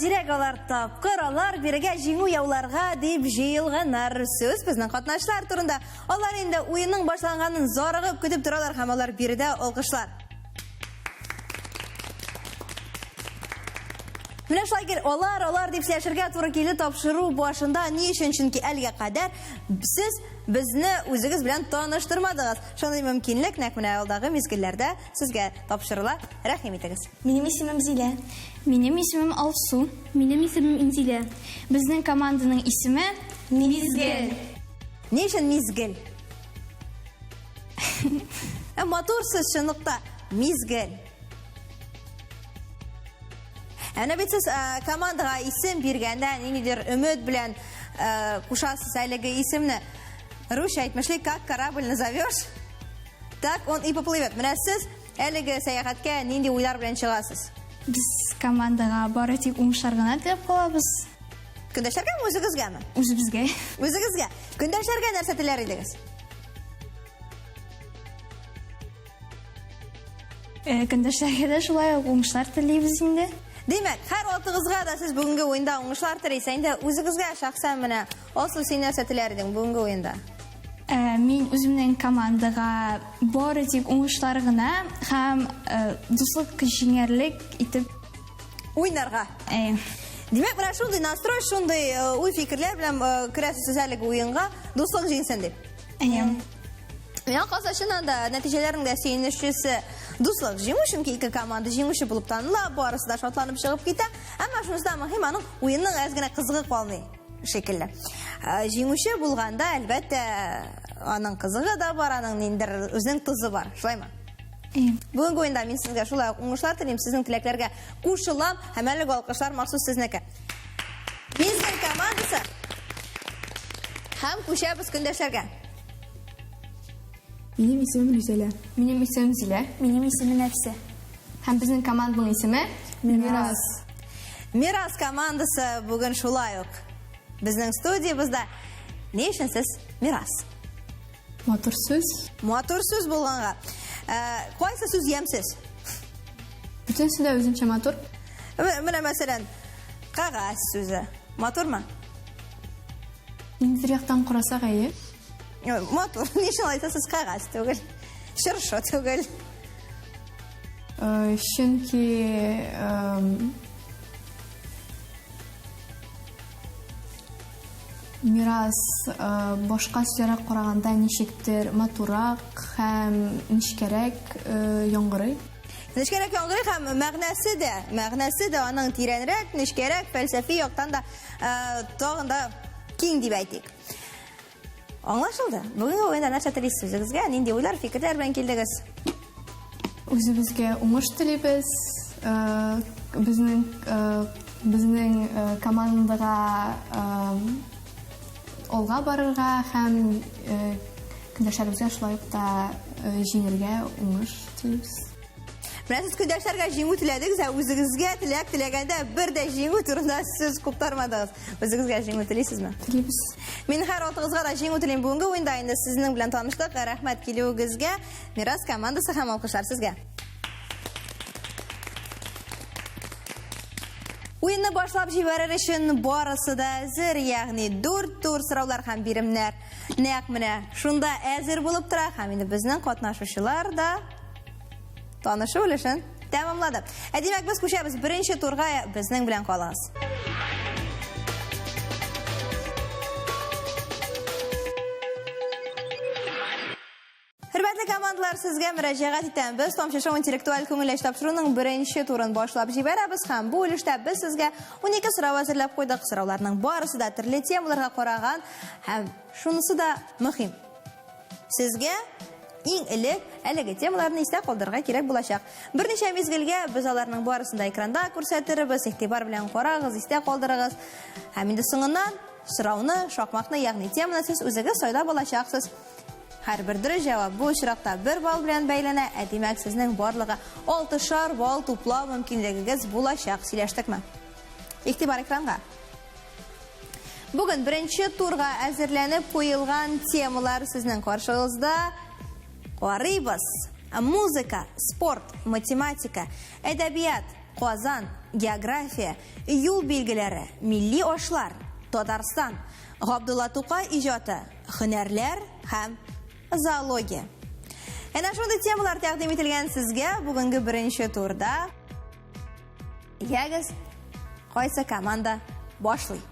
зирәк, алар тапкыр, алар бирегә җиңү яуларга дип җыелганнар. Сүз безнең катнашчылар турында. Алар инде уенның башланганын зарыгып көтеп торалар һәм алар биредә алкышлар. Менә шулай гел алар, алар дип сөйләшергә туры килде тапшыру башында. Ни өчен? Чөнки әлегә кадәр сез безне үзегез белән таныштырмадыгыз. Шундый мөмкинлек нәкъ менә алдагы мизгелләрдә сезгә тапшырыла. Рәхим итегез. Минем исемем Зилә. Минем исемем Алсу. Минем исемем Инзилә. Безнең команданың исеме Мизгел. Ни өчен мизгел? Ә матур сүз чынлыкта мизгел. Әнә бит сез э, командага исем биргәндә ниндидер өмет белән э, кушасыз әлеге исемне. Русча әйтмешли, как корабль назовешь, так он и поплывет. Менә сез әлеге сәяхәткә нинди уйлар белән чыгасыз? Без командага бары тик уңышлар гына теләп калабыз. Көндәшләргәме, үзегезгәме? Үзебезгә. Үзегезгә. Көндәшләргә нәрсә теләр идегез? Э, көндәшләргә дә шулай ук уңышлар телибез инде. Димәк, һәр алтыгызга да сез бүгенге уенда уңышлар телисез. Инде үзегезгә шәхсән менә Алсу, син нәрсә теләр идең бүгенге уенда? Э, мин үземнең командага бары тик уңышлар гына һәм э, дуслык җиңәрлек итеп уйнарга. Э. Димәк, менә шундый настрой, шундый уй-фикерләр белән керәсез сез әлеге уенга, дуслык җиңсен дип. Әйе. Миңа калса, чыннан да нәтиҗәләрнең дә сөенечлесе дуслык җиңү, чөнки ике команда җиңүче булып таныла, барысы да шатланып чыгып китә. Әмма шунысы да мөһим, аның уенның әз генә кызыгы калмый шикелле. Җиңүче булганда, әлбәттә, аның кызыгы да бар, аның ниндидер үзенең тозы бар. Шулаймы? Бүгенге уенда мин сезгә шулай ук уңышлар телим, сезнең теләкләргә кушылам һәм әлеге алкышлар махсус сезнеке. Мизгел командасы һәм күчәбез көндәшләргә. Минем исемем Рүзәлә. Минем исемем Зилә. Минем исемем Нәфисә. Һәм безнең команданың исеме Мирас. Мирас командасы бүген шулай ук безнең студиябездә. Ни өчен сез Мирас? Матур сүз. Матур сүз булганга. Ә, кайсы сүз ямьсез? Бөтенесе дә үзенчә матур. Менә мәсәлән, кәгазь сүзе. Матурмы? Ниндидер яктан карасак, әйе. Матур. Ни өчен алайса сез кәгазь түгел? Чыршы түгел. Э, чөнки Мирас э, башка сүзләргә караганда ничектер матуррак һәм нечкәрәк э, яңгырый. Нечкәрәк яңгырый һәм мәгънәсе дә, мәгънәсе дә аның тирәнрәк, нечкәрәк, фәлсәфи яктан да тагын да киң дип әйтик. Аңлашылды. Бүгенге уенда нәрсә телисез үзегезгә? Нинди уйлар, фикерләр белән килдегез? Үзебезгә уңыш телибез. Э, безнең э, безнең э, командага алга барырга һәм көндәшләребезгә шулай ук та җиңергә уңыш телибез. Менә сез көндәшләргә җиңү теләдегез, ә үзегезгә теләк теләгәндә бер дә җиңү турында сүз куптармадыгыз. Үзегезгә җиңү телисезме? Телибез. Мин һәр алтыгызга да җиңү телим бүгенге уенда. Инде сезнең белән таныштык. Рәхмәт килүегезгә. Мирас командасы һәм алкышлар сезгә. Уенны башлап җибәрер өчен барысы да әзер, ягъни дүрт тур сораулар һәм биремнәр нәкъ менә шунда әзер булып тора һәм инде безнең катнашучылар да Танышу өлешен тәмамлады. Ә димәк, без күчәбез беренче турга, безнең белән калыгыз. Хөрмәтле командалар, сезгә мөрәҗәгать итәм. Без Тамчы шоу интеллектуаль күңел ачу тапшыруның беренче турын башлап җибәрәбез һәм бу өлештә без сезгә 12 сорау әзерләп куйдык. Сорауларның барысы да төрле темаларга караган һәм шунысы да мөһим. Сезгә иң элек әлеге темаларны истә калдырырга кирәк булачак. Берничә мизгелгә без аларның барысын да экранда күрсәтербез. Игътибар белән карагыз, истә калдырыгыз. Һәм инде соңыннан сорауны, шакмакны, ягъни теманы сез үзегез сайлап алачаксыз. Һәрбер дөрес җавап бу очракта бер балл белән бәйләнә, ә димәк сезнең барлыгы алтышар балл туплау мөмкинлегегез булачак. Сөйләштекме? Игътибар экранга. Бүген беренче турга әзерләнеп куелган темалар сезнең каршыгызда. Карыйбыз. Музыка, спорт, математика, әдәбият, Казан, география, юл билгеләре, милли ашлар, Татарстан, Габдулла Тукай иҗаты, һөнәрләр һәм зоология. Әнә шундый темалар тәкъдим ителгән сезгә бүгенге беренче турда. Ягез, кайсы команда башлый?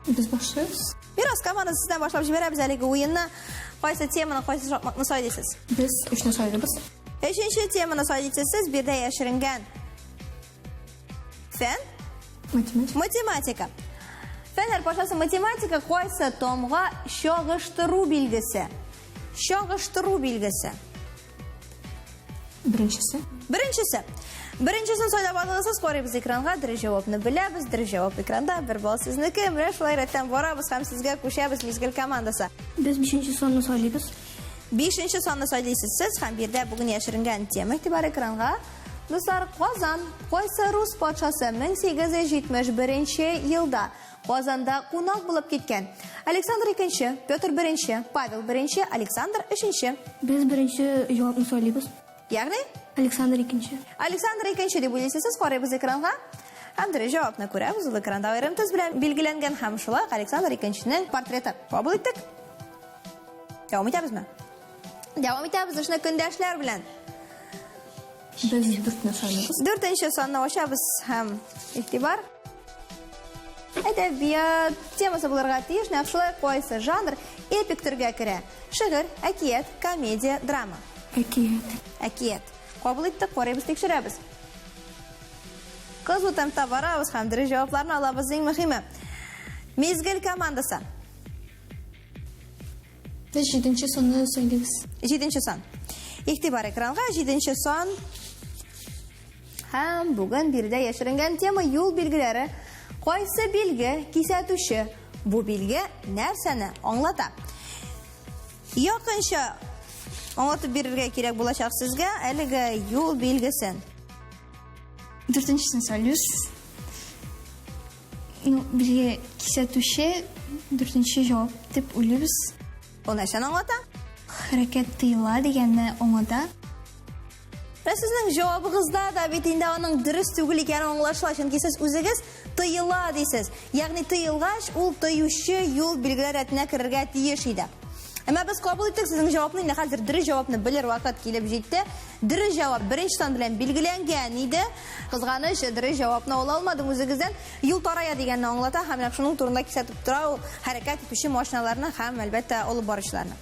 Без башлыйбыз. Мирас командасы сездән башлап җибәрәбез әлеге уенны. Кайсы теманы, кайсы шакмакны сайлыйсыз? Без өчне сайлыйбыз. Өченче теманы сайлыйсыз сез, биредә яшеренгән фән Математика. Математика. Фәннәр патшасы математика кайсы томга чагыштыру билгесе? Чагыштыру билгесе. Беренчесе. Беренчесе. Беренчесен сайлап алдыгыз, сез карыйбыз экранга, дөрес җавапны беләбез, дөрес җавап экранда, бер балл сезнеке. Менә шулай рәттән барабыз һәм сезгә күчәбез мизгел командасы. Без бишенче санны сайлыйбыз. Бишенче санны сайлыйсыз сез һәм биредә бүген яшеренгән тема игътибар экранга. Дуслар, Казан кайсы рус патшасы 1871 елда Казанда кунак булып киткән? Александр II, Петр I, Павел I, Александр III. Без беренче җавапны сайлыйбыз. Ягъни Александр II. Александр II дип уйлыйсыз сез, карыйбыз экранга. Һәм дөрес җавапны күрәбез, ул экранда аерым төс белән билгеләнгән һәм шулай ук Александр II-нең портреты. Кабул иттек. Дәвам итәбезме? Дәвам итәбез эшне көндәшләр белән. Без дүртне сайлыйбыз. Дүртенче санны ачабыз һәм игътибар. Әдәбият темасы булырга тиеш, нәкъ шулай кайсы жанр эпик төргә керә? Шигырь, әкият, комедия, драма. Әкият. Әкият. Кабул иттек, карыйбыз, тикшерәбез. Кызу темпта барабыз һәм дөрес җавапларны алабыз, иң мөһиме. Мизгел командасы. Без җиденче санны сайлыйбыз. Җиденче сан. Игътибар экранга, җиденче сан. Һәм бүген биредә яшеренгән тема юл билгеләре. Кайсы билге кисәтүче? Бу билге нәрсәне аңлата? Якынча аңлатып бирергә кирәк булачак сезгә әлеге юл билгесен. Дүртенчесен сайлыйбыз. Ну, билге кисәтүче дүртенче җавап дип уйлыйбыз. Ул нәрсәне аңлата? Хәрәкәт тыела дигәнне аңлата. Ә сезнең җавабыгызда да бит инде аның дөрес түгел икәне аңлашыла, чөнки сез үзегез тыела дисез. Ягъни тыелгач, ул тыючы юл билгеләр рәтенә керергә тиеш иде. Әмма без кабул иттек сезнең җавапны, инде хәзер дөрес җавапны белер вакыт килеп җитте. Дөрес җавап беренче сан белән билгеләнгән иде. Кызганыч, дөрес җавапны ала алмадым үзегездән. Юл тарая дигәнне аңлата һәм нәкъ шуның турында кисәтеп тора ул хәрәкәт итүче машиналарны һәм, әлбәттә, алып баручыларны.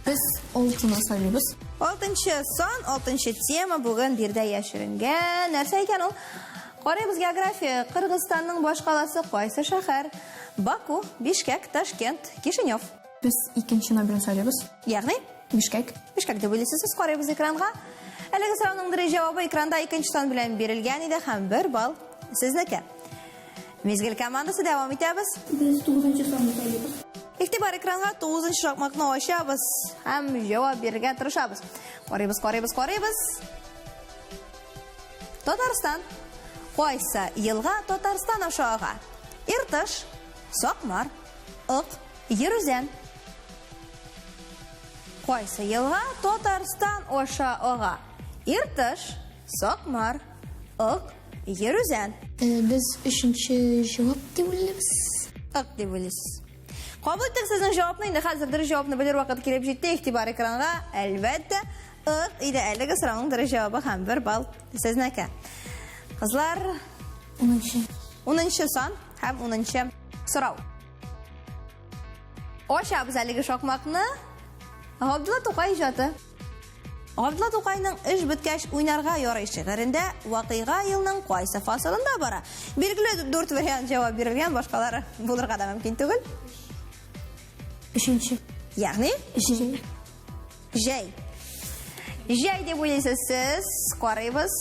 Без алтыны сайлыйбыз. Алтынчы сан, алтынчы тема бүген биредә яшеренгән. Нәрсә икән ул? Карыйбыз география. Кыргызстанның башкаласы кайсы шәһәр? Баку, Бишкек, Ташкент, Кишинев. Без икенче номерны сайлыйбыз. Ягъни? Бишкек. Бишкек дип уйлыйсыз сез, карыйбыз экранга. Әлеге сорауның дөрес җавабы экранда икенче сан белән бирелгән иде һәм бер балл сезнеке. Мизгел командасы дәвам итәбез. Без тугызынчы санны сайлыйбыз. Игътибар экранга тугызынчы шакмакны ачабыз һәм җавап бирергә тырышабыз. Карыйбыз, карыйбыз, карыйбыз. Татарстан. Кайсы елга Татарстан аша ага? Иртыш, Сакмар, Ык, Йөрүзән. Кайсы елга Татарстан аша ага? Иртыш, Сакмар, Ык, Йөрүзән. Э, без өченче җавап дип уйлыйбыз. Ык дип уйлыйсыз. Кабул иттек сезнең җавапны. Инде хәзер дөрес җавапны белер вакыт килеп җитте. Игътибар экранга, әлбәттә, Ык иде әлеге сорауның дөрес җавабы һәм бер балл сезнеке. Кызлар, Унынчы. Унынчы сан һәм унынчы сорау. Ачабыз әлеге шакмакны. Габдулла Тукай иҗаты. Габдулла Тукайның Эш беткәч уйнарга ярый шигырендә вакыйга елның кайсы фасылында бара? Билгеле дүрт вариант җавап бирелгән, башкалары булырга да мөмкин түгел. Өченче. Ягъни? Җәй. Җәй. Җәй дип уйлыйсыз сез. Карыйбыз.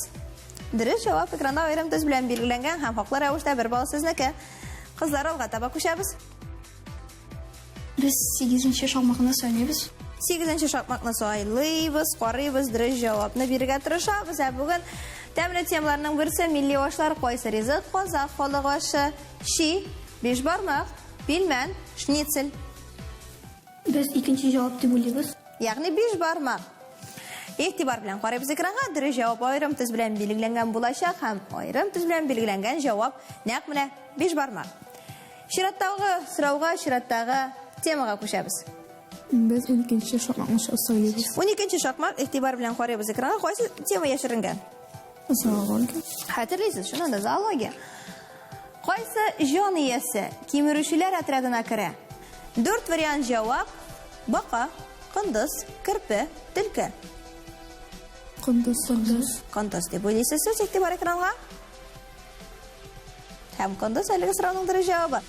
Дөрес җавап экранда аерым төс белән билгеләнгән һәм хаклы рәвештә бер балл сезнеке. Кызлар, алга таба күчәбез. Без сигезенче шакмакны сайлыйбыз. Сигезенче шакмакны сайлыйбыз, карыйбыз, дөрес җавапны бирергә тырышабыз. Ә бүген тәмле темаларның берсе милли ашлар кайсы ризык? Казах халык ашы, щи, бишбармак, пилмән, шницель. Без икенче җавап дип уйлыйбыз. Ягъни бишбармак. Игътибар белән карыйбыз экранга. Дөрес җавап аерым төс белән билгеләнгән булачак һәм аерым төс белән билгеләнгән җавап нәкъ менә бишбармак. Чираттагы сорауга, чираттагы темага күчәбез. Без 12 шакмакны сайлыйбыз. 12 шакмак, игътибар белән карыйбыз экранга. Кайсы тема яшеренгән? Зоология. Хәтерлисез, шуннан да зоология. Кайсы җан иясе кимерүчеләр отрядына керә? Дүрт вариант җавап: бака, кондыз, керпе, төлке. Кондыз. Кондыз. Кондыз дип уйлыйсыз сез, игътибар экранга. Һәм кондыз әлеге сорауның дөрес җавабы.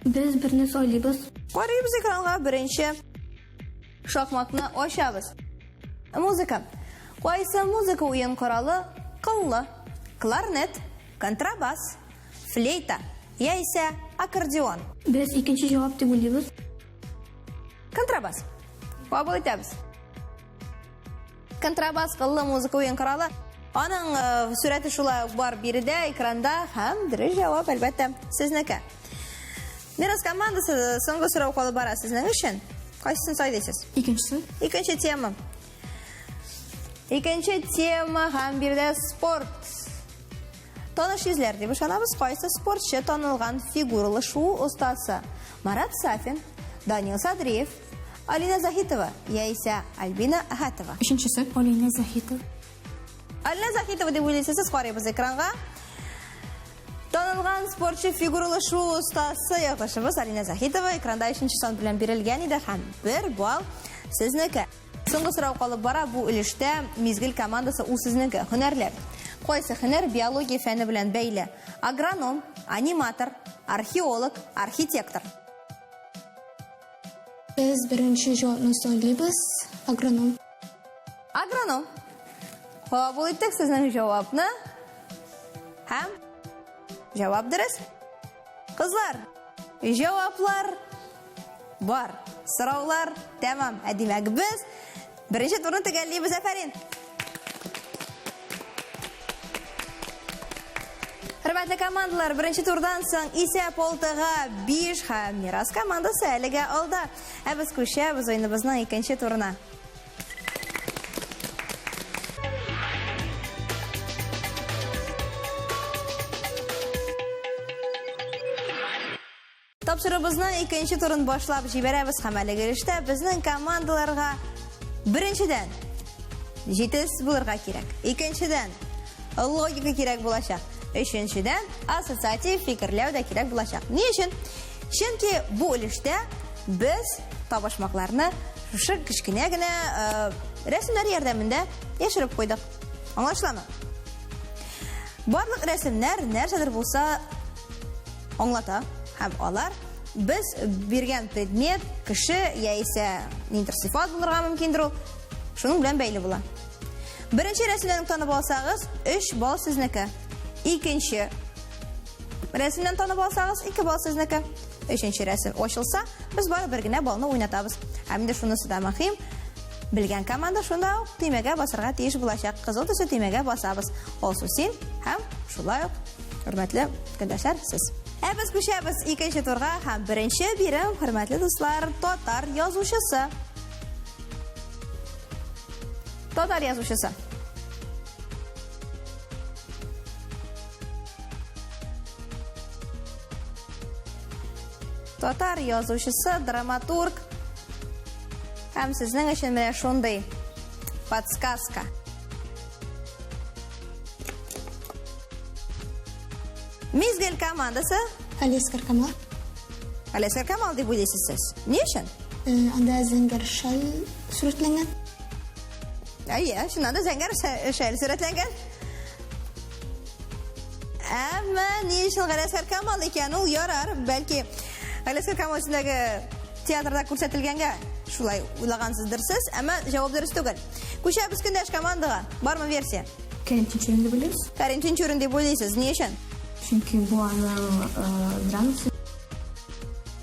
Без берне сайлыйбыз. Карыйбыз экранга, беренче шакмакны ачабыз. Музыка. Кайсы музыка уен коралы кыллы? Кларнет, контрабас, флейта яисә аккордеон. Без икенче җавап дип уйлыйбыз. Контрабас. Кабул итәбез. Контрабас кыллы музыка уен коралы. Аның э, сурәте шулай ук бар биредә, экранда һәм дөрес җавап, әлбәттә, сезнеке. Мирас командасы э, соңгы сорау калып бара сезнең өчен. Кайсысын сайлыйсыз? Икенчесе. Икенче тема. Икенче тема һәм биредә спорт. Таныш йөзләр дип ышанабыз, кайсы спортчы танылган фигуралы шуу остасы? Марат Сафин, Данил Садриев, Алина Заһитова яисә Альбина Әхәтова. Өченчесе. Алина Заһитова. Алина Заһитова дип уйлыйсыз, сез карыйбыз экранга. Танылган спортчы фигуралы шуу остасы якташыбыз Алина Заһитова экранда өченче сан белән бирелгән иде һәм бер балл сезнеке. Соңгы сорау калып бара бу өлештә мизгел командасы ул сезнеке. Һөнәрләр. Кайсы һөнәр биология фәне белән бәйле? Агроном, аниматор, археолог, архитектор. Без беренче җавапны сайлыйбыз. Агроном. Агроном. Кабул иттек сезнең җавапны. Һәм җавап дөрес. Кызлар, җаваплар бар. Сораулар тәмам. Ә димәк, без беренче турны төгәллибез. Афәрин! Хөрмәтле командалар, беренче турдан соң исәп 6-га 5 һәм Мирас командасы әлегә алда. Ә без күчәбез уеныбызның икенче турына. Тапшыруыбызның икенче турын башлап җибәрәбез һәм әлеге эштә безнең командаларга беренчедән җитез булырга кирәк. Икенчедән логика кирәк булачак. Өченчедән ассоциатив фикерләү дә кирәк булачак. Ни өчен? Чөнки бу өлештә без табышмакларны шушы кечкенә генә э, рәсемнәр ярдәмендә яшереп куйдык. Аңлашыламы? Барлык рәсемнәр нәрсәдер булса аңлата һәм алар без биргән предмет, кеше яисә ниндидер сыйфат булырга мөмкиндер ул, шуның белән бәйле була. Беренче рәсемнән танып алсагыз, 3 балл сезнеке. Икенче рәсемнән танып алсагыз, 2 балл сезнеке. Өченче рәсем ачылса, без бары бер генә баллны уйнатабыз. Һәм инде шунысы да мөһим, белгән команда шунда ук төймәгә басарга тиеш булачак. Кызыл төсле төймәгә басабыз. Алсу син һәм шулай ук хөрмәтле көндәшләр сез. Ә без күчәбез икенче турга һәм беренче бирем, хөрмәтле дуслар, татар язучысы. Татар язучысы. Татар язучысы, драматург. Һәм сезнең өчен менә шундый подсказка. Мизгел командасы. Алискар Камал. Алискар Камал дип уйлыйсыз сез. Ни өчен? Э, анда зәңгәр шәл сурәтләнгән. Әйе, чыннан да зәңгәр шәл сурәтләнгән. Әмма ни өчен Галәскәр Камал икән ул ярар, бәлки Галәскәр Камал исемендәге театрда күрсәтелгәнгә шулай уйлагансыздыр сез, әмма җавап дөрес түгел. Күчәбез көндәш командага. Бармы версия? Кәрим Тинчурин дип уйлыйбыз. Кәрим Тинчурин дип уйлыйсыз. Ни өчен? Чөнки бу аның э, драмасы.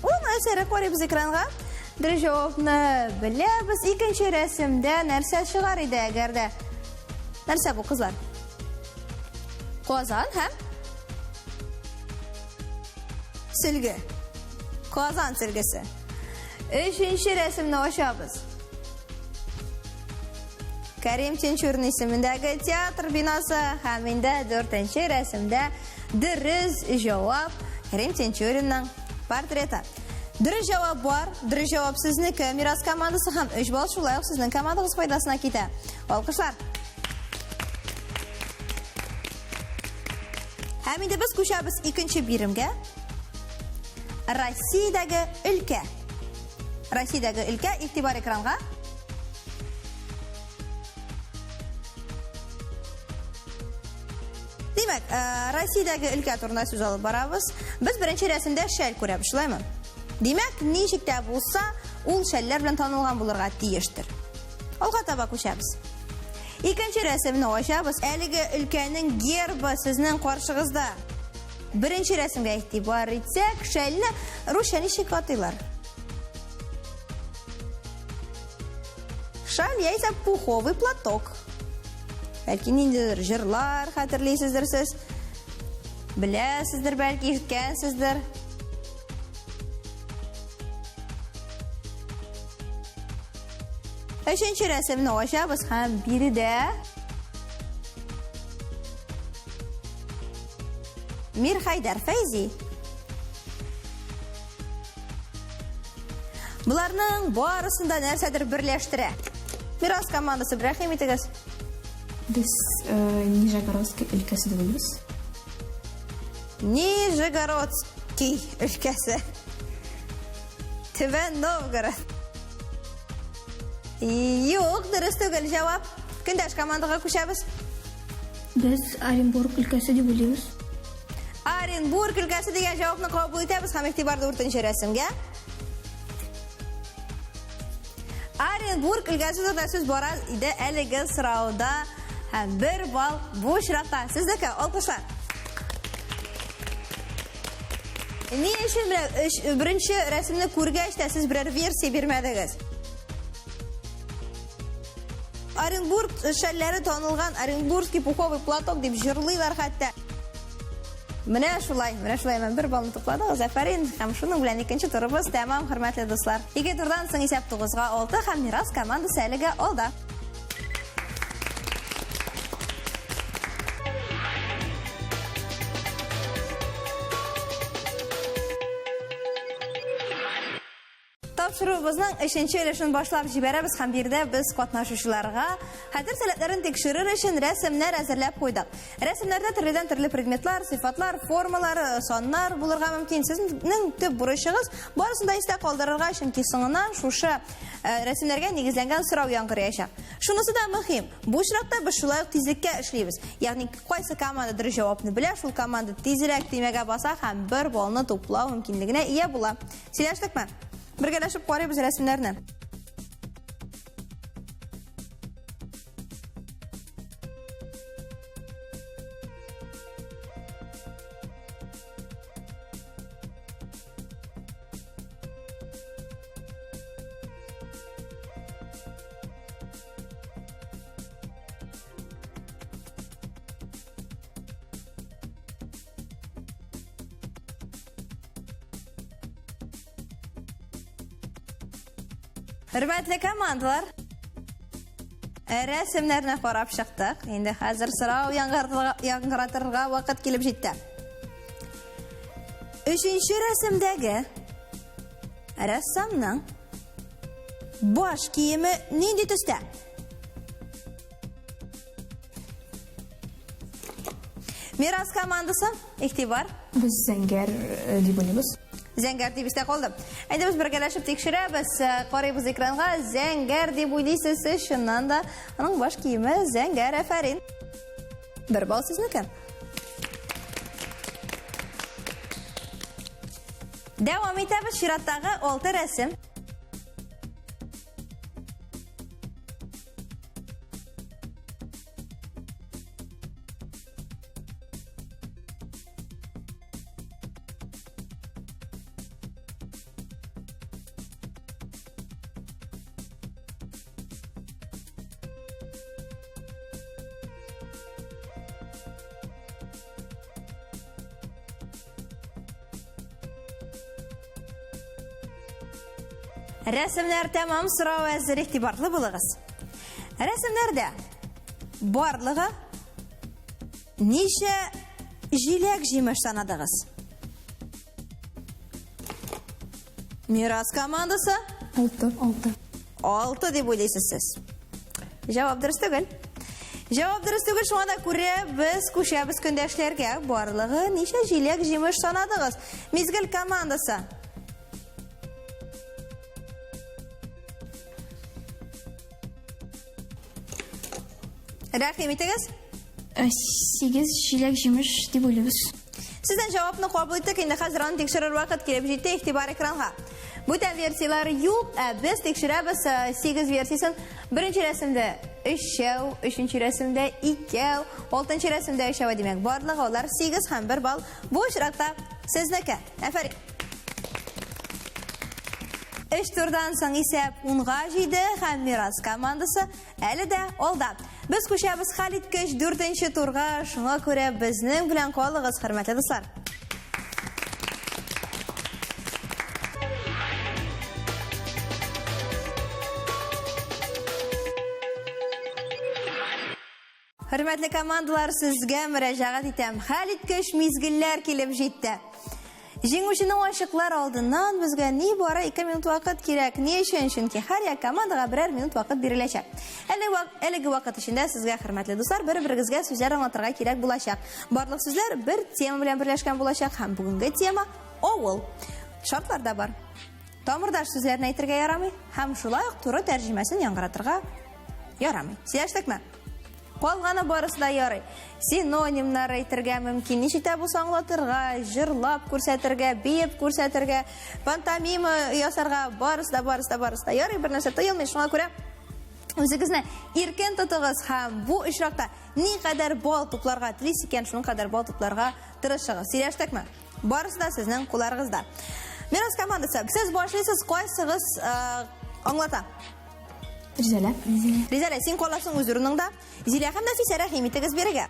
Ул әсәре карыйбыз экранга. Дөрес җавапны беләбез. Икенче рәсемдә нәрсә чыгар иде, әгәр дә? Нәрсә бу, кызлар? Казан һәм сөлге. Казан сөлгесе. Өченче рәсемне ачабыз. Кәрим Тинчурин исемендәге театр бинасы һәм инде дүртенче рәсемдә дөрес җавап Кәрим Тинчуринның портреты. Дөрес җавап бар, дөрес җавап сезнеке, Мирас командасы һәм 3 балл шулай ук сезнең командагыз файдасына китә. Алкышлар. Һәм инде без күчәбез икенче биремгә. Россиядәге өлкә. Россиядәге өлкә, игътибар экранга. Димәк, э, Россиядәге өлкә турында сүз алып барабыз. Без беренче рәсемдә шәл күрәбез, шулаймы? Димәк, ничек тә булса, ул шәлләр белән танылган булырга тиештер. Алга таба күчәбез. Икенче рәсемне ачабыз. Әлеге өлкәнең гербы сезнең каршыгызда. Беренче рәсемгә игътибар итсәк, шәлне русча ничек атыйлар? Шаль яисә пуховый платок. Бәлки ниндидер җырлар хәтерлисездер сез. Беләсездер, бәлки ишеткәнсездер. Өченче рәсемне ачабыз һәм биредә Мирхайдар Фәйзи. Боларның барысын да нәрсәдер берләштерә. Мирас командасы, рәхим итегез. Без э, Нижегородский өлкәсе дип уйлыйбыз. Нижегородский өлкәсе. Түбән Новгород. Юк, дөрес түгел җавап. Көндәш командага күчәбез. Без Оренбург өлкәсе дип уйлыйбыз. Оренбург өлкәсе дигән җавапны кабул итәбез һәм игътибар дүртенче рәсемгә. Оренбург өлкәсе турында сүз бара иде әлеге сорауда. Һәм бер балл бу очракта сезнеке, алкышлар. Ни өчен менә беренче рәсемне күргәч тә сез берәр версия бирмәдегез? Оренбург шәлләре танылган Оренбургский пуховый платок дип җырлыйлар хәтта. Менә шулай, менә шулай мен бер баллны тупладыгыз, афәрин. Һәм шуның белән икенче турыбыз тәмам, хөрмәтле дуслар. Ике турдан соң исәп 9-га 6 һәм Мирас командасы әлегә алда. Тапшыруыбызның өченче өлешен башлап җибәрәбез һәм биредә без катнашучыларга хәтер сәләтләрен тикшерер өчен рәсемнәр әзерләп куйдык. Рәсемнәрдә төрледән төрле предметлар, сыйфатлар, формалар, саннар булырга мөмкин. Сезнең төп бурычыгыз барысын да истә калдырырга, чөнки соңыннан шушы э, рәсемнәргә нигезләнгән сорау яңгыраячак. Шунысы да мөһим, бу очракта без шулай ук тизлеккә эшлибез. Ягъни кайсы команда дөрес җавапны белә, шул команда тизрәк төймәгә баса һәм бер баллны туплау мөмкинлегенә ия була. Сөйләштекме? Бергәләшеп карыйбыз рәсемнәрне. Хөрмәтле командалар, рәсемнәрне карап чыктык. Инде хәзер сорау яңгыратырга вакыт килеп җитте. Өченче рәсемдәге рәссамның баш киеме нинди төстә? Мирас командасы, игътибар. Без зәңгәр э, дип уйлыйбыз. Зәңгәр дип истә калды. Әйдә без бергәләшеп тикшерәбез. Э, карыйбыз экранга. Зәңгәр дип уйлыйсыз сез, чыннан да аның баш киеме зәңгәр. Афәрин. Бер балл сезнеке. Дәвам итәбез чираттагы алты рәсем. Рәсемнәр тәмам, сорау әзер, игътибарлы булыгыз. Рәсемнәрдә барлыгы ничә җиләк җимеш санадыгыз? Мирас командасы? Алты. Алты. Алты дип уйлыйсыз сез. Җавап дөрес түгел. Җавап дөрес түгел, шуңа да күрә без күчәбез көндәшләргә. Барлыгы ничә җиләк җимеш санадыгыз? Мизгел командасы. Рәхим итегез. 8 җиләк җимеш дип уйлыйбыз. Сездән җавапны кабул иттек, инде хәзер аны тикшерер вакыт килеп җитте. Игътибар экранга. Бүтән версияләр юк, ә без тикшерәбез 8 версиясен. Беренче рәсемдә өчәү, өченче рәсемдә икәү, алтынчы рәсемдә өчәү, димәк, барлыгы алар 8 һәм 1 балл. Бу очракта сезнеке. Афәрин. Өч турдан соң исәп 10-га 7 һәм Мирас командасы әле дә алда. Без күчәбез хәлиткеч дүртенче турга, шуңа күрә безнең белән калыгыз, хөрмәтле дуслар. Хөрмәтле командалар, сезгә мөрәҗәгать итәм. Хәлиткеч мизгелләр килеп җитте. Җиңүчене ачыклар алдыннан безгә ни бары 2 минут вакыт кирәк. Ни өчен? Чөнки һәр як командага берәр минут вакыт биреләчәк. Әле әлеге вакыт эчендә сезгә, хөрмәтле дуслар, бер-берегезгә сүзләр аңлатырга кирәк булачак. Барлык сүзләр бер тема белән берләшкән булачак һәм бүгенге тема авыл. Шартлар да бар. Тамырдаш сүзләрен әйтергә ярамый һәм шулай ук туры тәрҗемәсен яңгыратырга ярамый. Сөйләштекме? Калганы барысы да ярый. Синонимнар әйтергә мөмкин, ничек тә булса аңлатырга, җырлап күрсәтергә, биеп күрсәтергә, пантомима ясарга, барысы да, барысы да, барысы да ярый, бер нәрсә тыелмый. Шуңа күрә үзегезне иркен тотыгыз һәм бу очракта никадәр балл тупларга телисез икән, шуның кадәр балл тупларга тырышыгыз. Сөйләштекме? Барысы да сезнең кулларыгызда. Мирас командасы, сез башлыйсыз, кайсыгыз э, аңлата? Ризәлә. Ризәлә, син каласың үз урыныңда. Зилә һәм Нәфисә, рәхим итегез бирегә.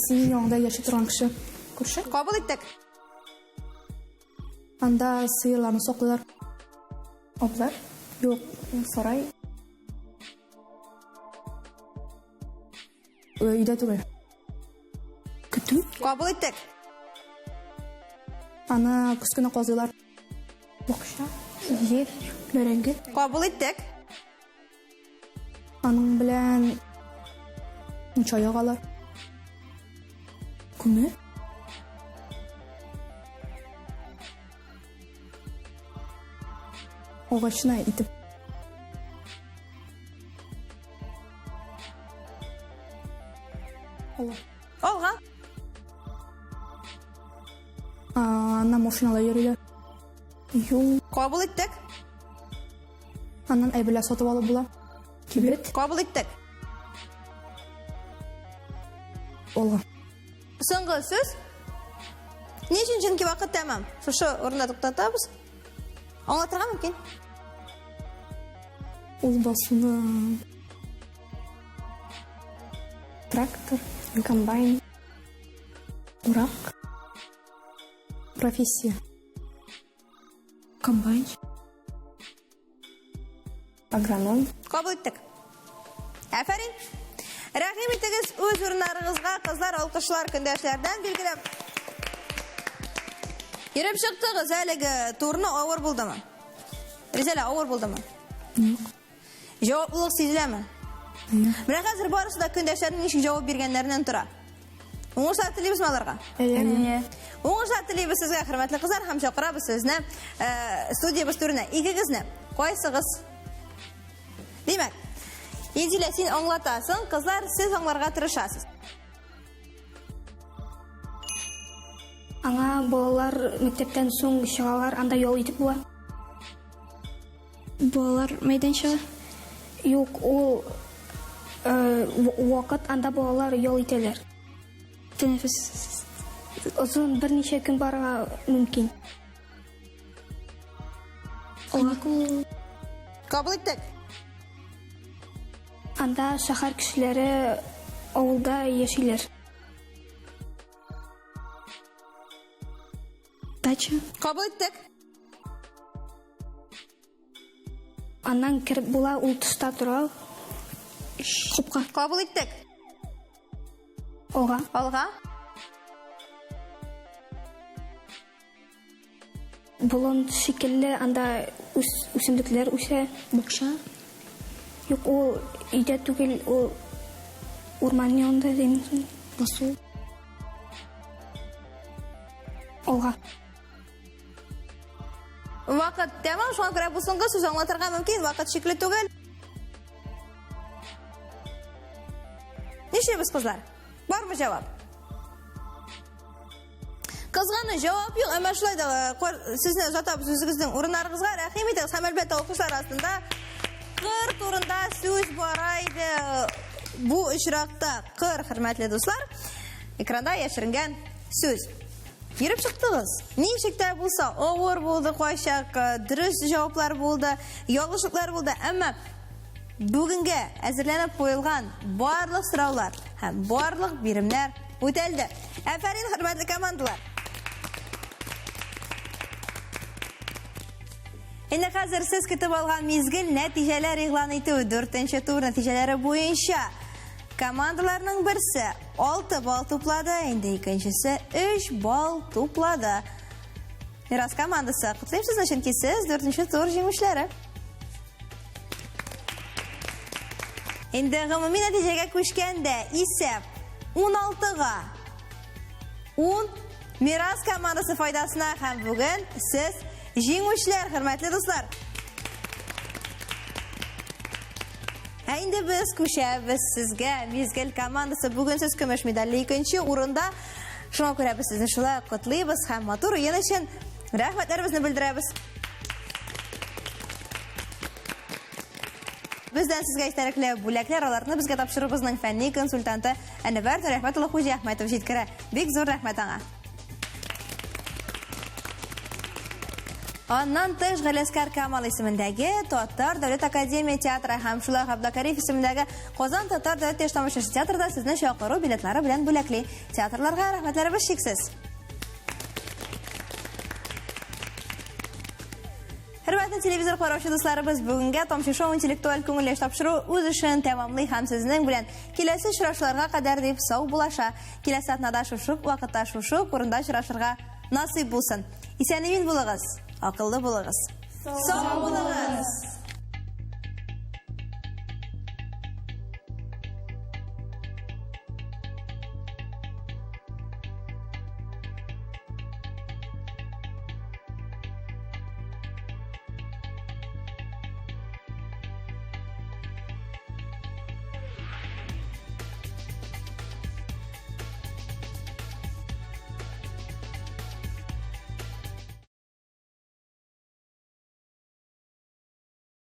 Синең яныңда яши торган кеше. Күрше. Кабул иттек. Анда сыерларны саклыйлар. Абзар? Юк, сарай. Өйдә түгел. Көтү. Кабул иттек. Аны көз көне казыйлар. Бакча, җир, бәрәңге. Кабул иттек. Аның белән мунча ягалар. Күмер. Агачны итеп. Алла. Алга. Аннан машиналар йөриләр. Юл. Кабул иттек. Аннан әйберләр сатып алып була. Кибет. Кабул иттек. Алга. Соңгы сүз. Ни өчен? Чөнки вакыт тәмам. Шушы урында туктатабыз. Аңлатырга мөмкин. Ул басуны трактор, комбайн, урак, профессия. Комбайн. Агроном. Кабул иттек. Афәрин. Рәхим итегез үз урыннарыгызга, кызлар, алкышлар көндәшләрдән билгеле. Йөреп чыктыгыз әлеге турны авыр булдымы? Ризәлә, авыр булдымы? Юк. Җаваплылык сизеләме? Менә хәзер барысы да көндәшләрнең ничек җавап биргәннәреннән тора. Уңышлар телибезме аларга? Әйе. Уңышлар телибез сезгә, хөрмәтле кызлар, һәм чакырабыз сезне э, студиябез түренә. Икегезне. Кайсыгыз? Димәк, Инзилә, син аңлатасың, кызлар, сез аңларга тырышасыз. Аңа балалар мәктәптән соң чыгалар, анда ял итеп була. Балалар мәйданчыгы. Юк, ул э, вакыт анда балалар ял итәләр. Тәнәфес. Озын берничә көн барырга мөмкин. Каникул. Кабул иттек. Анда шәһәр кешеләре авылда яшиләр. Дача. Кабул иттек. Аннан кереп була, ул тышта тора. Капка. Кабул иттек. Алга. Алга. Болын шикелле, анда үс, үсемлекләр үсә. Бакча. Юк, ул өйдә түгел, ул урман янында димме. Басу. Алга. Вакыт тәмам, шуңа күрә бу соңгы сүз аңлатырга мөмкин, вакыт шикле түгел. Нишлибез, кызлар? Бармы җавап? Кызганыч, җавап юк, әмма шулай да э, сезне озатабыз үзегезнең урыннарыгызга. Рәхим итегез һәм әлбәттә алкышлар астында кыр турында сүз бара иде. Бу очракта кыр, хөрмәтле дуслар, экранда яшеренгән сүз. Йөреп чыктыгыз. Ничек тә булса, авыр булды кайчак, э, дөрес җаваплар булды, ялгышлыклар булды, әмма бүгенгә әзерләнеп куелган барлык сораулар һәм барлык биремнәр үтәлде. Афәрин, хөрмәтле командалар! Инде хәзер сез көтеп алган мизгел нәтиҗәләр игълан итү. Дүртенче тур нәтиҗәләре буенча командаларның берсе 6 балл туплады, инде икенчесе 3 балл туплады. Мирас командасы, котлыйм сезне, чөнки сез дүртенче тур җиңүчеләре. Инде гомуми нәтиҗәгә күчкәндә исәп 16-га 10 Мирас командасы файдасына һәм бүген сез җиңүчеләр, хөрмәтле дуслар. Ә инде без күчәбез сезгә, Мизгел командасы. Бүген сез көмеш медальле икенче урында. Шуңа күрә без сезне шулай котлыйбыз һәм матур уен өчен рәхмәтләребезне белдерәбез. Бездән сезгә истәлекле бүләкләр, аларны безгә тапшырубызның фәнни консультанты Әнвәр Нурәхмәт улы Хуҗиәхмәтов җиткерә. Бик зур рәхмәт аңа. Аннан тыш Галәскар Камал исемендәге Татар дәүләт академия театры һәм шулай ук Абдакариев исемендәге Казан татар дәүләт яшь тамашачы театры да сезне чакыру билетлары белән бүләкли. Театрларга рәхмәтләребез чиксез. Хөрмәтле телевизор караучы дусларыбыз, бүгенгә Тамчы шоу интеллектуаль күңел эш тапшыру үз эшен тәмамлый һәм сезнең белән киләсе очрашуларга кадәр дип сау булаша. Киләсе атнада шушы ук вакытта шушы ук урында очрашырга насыйп булсын. Исән-имин булыгыз, акыллы булыгыз. Сау булыгыз!